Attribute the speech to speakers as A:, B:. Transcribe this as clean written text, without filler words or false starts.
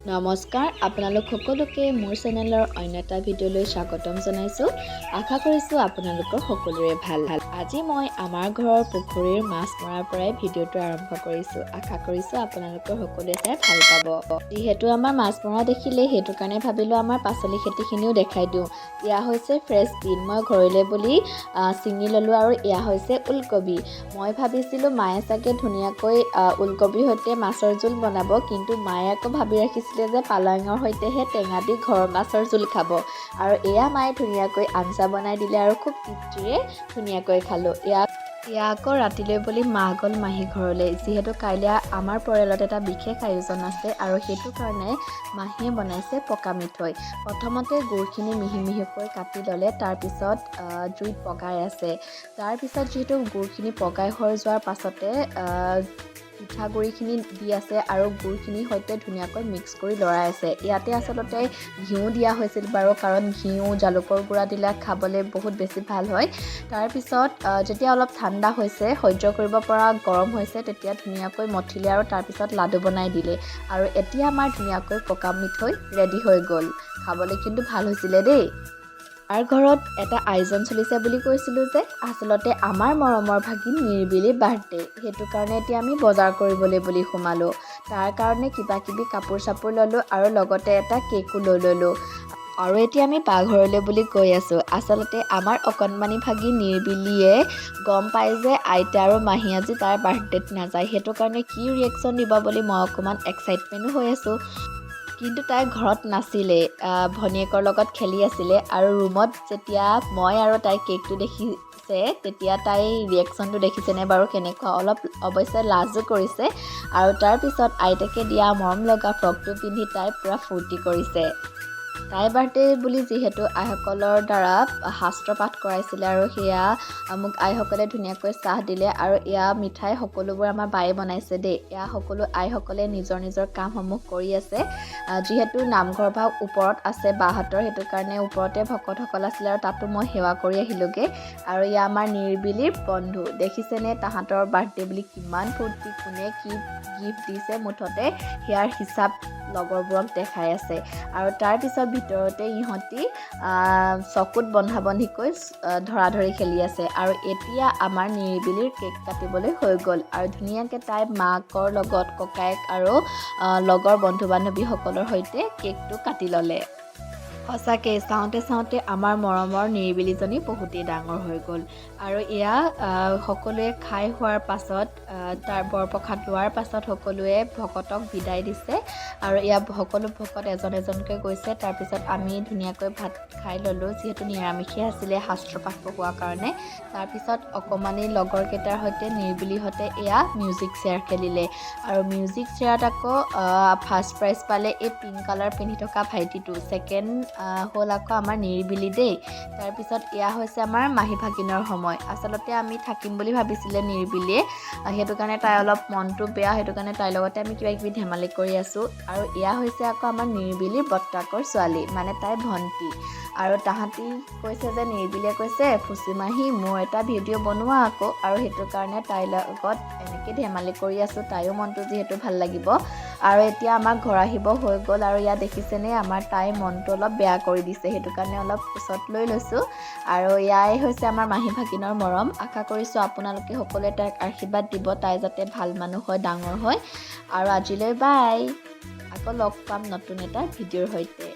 A: নমস্কাৰ, আপোনালোক সকলোকে মোৰ চেনেলৰ অন্য এটা ভিডিঅ'লৈ স্বাগতম জনাইছোঁ। আশা কৰিছোঁ আপোনালোকৰ সকলোৰে ভাল ভাল। আজি মই আমাৰ ঘৰৰ পুখুৰীৰ মাছ মৰাৰ পৰাই ভিডিঅ'টো আৰম্ভ কৰিছোঁ। আশা কৰিছোঁ আপোনালোকৰ সকলোৱে চাই ভাল পাব। যিহেতু আমাৰ মাছ মৰা দেখিলে, সেইটো কাৰণে ভাবিলোঁ আমাৰ পাচলি খেতিখিনিও দেখাই দিওঁ। এয়া হৈছে ফ্ৰেছ বিন, মই ঘৰলৈ বুলি ছিঙি ল'লোঁ আৰু এয়া হৈছে ওলকবি। মই ভাবিছিলোঁ মায়ে চাগে ধুনীয়াকৈ ওলকবিৰ সৈতে মাছৰ জোল বনাব, কিন্তু মায়ে আকৌ ভাবি ৰাখিছিলে যে পালেঙৰ সৈতেহে টেঙা দি ঘৰৰ মাছৰ জোল খাব। আৰু এয়া মায়ে ধুনীয়াকৈ আঞ্জা বনাই দিলে আৰু খুব তৃপ্তিৰে ধুনীয়াকৈ খালোঁ। এয়া আকৌ ৰাতিলৈ বুলি মা গ'ল মাহী ঘৰলৈ। যিহেতু কাইলৈ আমাৰ পৰিয়ালত এটা বিশেষ আয়োজন আছে আৰু সেইটো কাৰণে মাহীয়ে বনাইছে পকা মিঠৈ। প্ৰথমতে গুৰখিনি মিহি মিহিকৈ কাটি ল'লে, তাৰপিছত জুইত পগাই আছে। তাৰপিছত যিহেতু গুৰখিনি পগাই হৈ যোৱাৰ পাছতে পিঠাগুড়িখিনি দি আছে আৰু গুৰখিনিৰ সৈতে ধুনীয়াকৈ মিক্স কৰি লৰাই আছে। ইয়াতে আচলতে ঘিউ দিয়া হৈছিল বাৰু, কাৰণ ঘিউ, জালুকৰ গুড়া দিলে খাবলৈ বহুত বেছি ভাল হয়। তাৰপিছত যেতিয়া অলপ ঠাণ্ডা হৈছে, সহ্য কৰিব পৰা গৰম হৈছে, তেতিয়া ধুনীয়াকৈ মঠিলে আৰু তাৰপিছত লাডু বনাই দিলে। আৰু এতিয়া আমাৰ ধুনীয়াকৈ পকা মিঠৈ ৰেডি হৈ গ'ল। খাবলৈ কিন্তু ভাল হৈছিলে দেই। আমাৰ ঘৰত এটা আয়োজন চলিছে বুলি কৈছিলোঁ যে, আচলতে আমাৰ মৰমৰ ভাগিন নিৰিবিলিৰ বাৰ্থডে। সেইটো কাৰণে এতিয়া আমি বজাৰ কৰিবলৈ বুলি সোমালোঁ। তাৰ কাৰণে কিবা কিবি কাপোৰ চাপোৰ ল'লোঁ আৰু লগতে এটা কেকো লৈ ল'লোঁ। আৰু এতিয়া আমি বাঘৰলৈ বুলি গৈ আছোঁ। আচলতে আমাৰ অকণমানি ভাগিন নিৰিবিলিয়ে গম পায় যে আইতা আৰু মাহী আজি তাৰ বাৰ্থডেত নাযায়। সেইটো কাৰণে কি ৰিয়েকশ্যন দিব বুলি মই অকণমান এক্সাইটমেণ্টো হৈ আছোঁ। কিন্তু তাই ঘৰত নাছিলে, ভনীয়েকৰ লগত খেলি আছিলে। আৰু ৰুমত যেতিয়া মই আৰু তাই কেকটো দেখিছে, তেতিয়া তাই ৰিয়েকশ্যনটো দেখিছেনে বাৰু কেনেকুৱা? অলপ অৱশ্যে লাজো কৰিছে। আৰু তাৰপিছত আইতাকে দিয়া মৰম লগা ফ্ৰকটো পিন্ধি তাই পূৰা ফূৰ্তি কৰিছে। তাইৰ বাৰ্থডে বুলি যিহেতু আইসকলৰ দ্বাৰা শাস্ত্ৰ পাঠ কৰাইছিলে আৰু সেয়া মোক আইসকলে ধুনীয়াকৈ চাহ দিলে। আৰু এয়া মিঠাই সকলোবোৰ আমাৰ বায়ে বনাইছে দেই। এয়া সকলো আইসকলে নিজৰ নিজৰ কামসমূহ কৰি আছে। যিহেতু নামঘৰ ভাগ ওপৰত আছে বাহঁতৰ, সেইটো কাৰণে ওপৰতে ভকতসকল আছিলে আৰু তাতো মই সেৱা কৰি আহিলোঁগৈ। আৰু এয়া আমাৰ নিৰিবিলিৰ বন্ধু। দেখিছেনে, তাহাঁতৰ বাৰ্থডে বুলি কিমান ফূৰ্তি! কোনে কি গিফ্ট দিছে, মুঠতে সেয়াৰ হিচাপ লগৰবোৰক দেখাই আছে। আৰু তাৰপিছত ভিতৰতে ইহঁতি চকুত বন্ধা বন্ধিকৈ ধৰা ধৰি খেলি আছে। আৰু এতিয়া আমাৰ নিৰিবিলিৰ কেক কাটিবলৈ হৈ গ'ল আৰু ধুনীয়াকৈ তাই মাকৰ লগত, ককায়েক আৰু লগৰ বন্ধু বান্ধৱীসকলৰ সৈতে কেকটো কাটি ল'লে। সঁচাকৈ চাওঁতে চাওঁতে আমাৰ মৰমৰ নিৰিবিলিজনী বহুতেই ডাঙৰ হৈ গ'ল। আৰু এয়া সকলোৱে খাই হোৱাৰ পাছত, তাৰ বৰপ্ৰসাদ লোৱাৰ পাছত সকলোৱে ভকতক বিদায় দিছে। আৰু এয়া সকলো ভকত এজন এজনকৈ গৈছে। তাৰপিছত আমি ধুনীয়াকৈ ভাত খাই ল'লোঁ, যিহেতু নিৰামিষেই আছিলে শাস্ত্ৰ পাঠ পঢ়োৱাৰ কাৰণে। তাৰপিছত অকণমানি লগৰকেইটাৰ সৈতে নিৰিবিলিহঁতে এয়া মিউজিক চেয়াৰ খেলিলে। আৰু মিউজিক চেয়াৰত আকৌ ফাৰ্ষ্ট প্ৰাইজ পালে এই পিংক কালাৰ পিন্ধি থকা ভাইটিটো। ছেকেণ্ড হ'ল আকৌ আমাৰ নিৰিবিলি দেই। তাৰপিছত এয়া হৈছে আমাৰ মাহী ভাগিনৰ সময়। আচলতে আমি থাকিম বুলি ভাবিছিলে নিৰিবিলিয়ে, সেইটো কাৰণে তাই অলপ মনটো বেয়া। সেইটো কাৰণে তাইৰ লগতে আমি কিবা কিবি ধেমালি কৰি আছোঁ। আৰু এয়া হৈছে আকৌ আমাৰ নিৰিবিলিৰ বৰ্তাকৰ ছোৱালী, মানে তাইৰ ভণ্টি। আৰু তাহাঁতি কৈছে যে, নিৰিবিলিয়ে কৈছে, "ফুচি মাহী, মোৰ এটা ভিডিঅ' বনোৱা আকৌ।" আৰু সেইটো কাৰণে তাইৰ লগত এনেকৈ ধেমালি কৰি আছোঁ, তাইও মনটো যিহেতু ভাল লাগিব। আৰু এতিয়া আমাৰ ঘৰ আহিব হৈ গ'ল। আৰু ইয়াত দেখিছেনে, আমাৰ তাইৰ মনটো অলপ বেয়া কৰি দিছে, সেইটো কাৰণে অলপ কোচত লৈ লৈছোঁ। আৰু এয়াই হৈছে আমাৰ মাহী ভাগিনৰ মৰম। আশা কৰিছোঁ আপোনালোকে সকলোৱে তাইক আশীৰ্বাদ দিব, তাই যাতে ভাল মানুহ হয়, ডাঙৰ হয়। আৰু আজিলৈ বাই, আকৌ লগ পাম নতুন এটা ভিডিঅ'ৰ সৈতে।